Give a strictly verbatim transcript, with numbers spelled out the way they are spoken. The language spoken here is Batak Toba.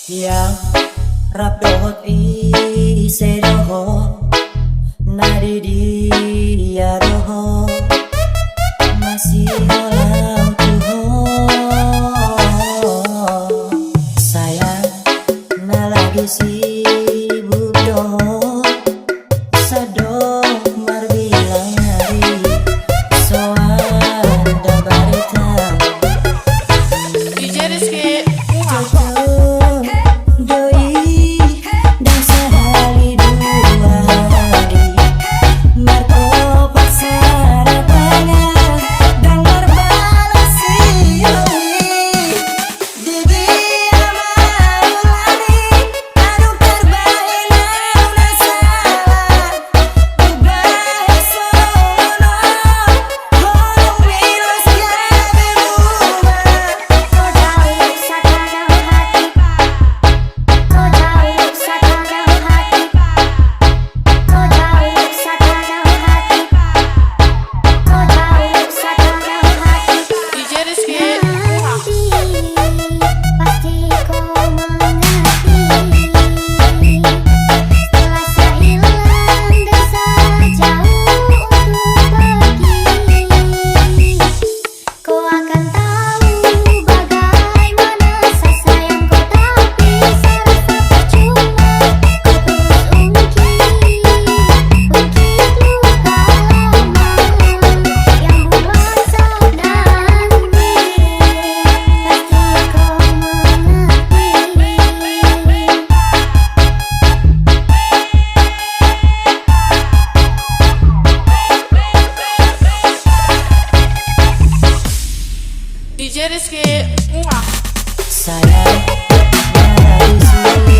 Ia rap dohot ise do ho, na di dia do ho, masihaholongan tu ho. Sayang, na lagi sibuk do ho, sadok marbilang ari, so ada barita. D J Rizky, muha. Doi, ndang sahali dua hali, markopak sada tangan, ndang marbalas siholit. Di dia ma au lari, adong tarbahen au na sala. Hubahen songon on, holong milos gabe muba. Kau jauh sepanjang hati, kau jauh sepanjang hati. D J Rizky, muha. Kau akan tahu bagaimana saya sayang kau, tapi saya rasa percuma. Kau terus ungkit, ungkit luka lama yang buat saudara. Pasti kau mengerti. D J Rizky, muha. Sayang, dari sini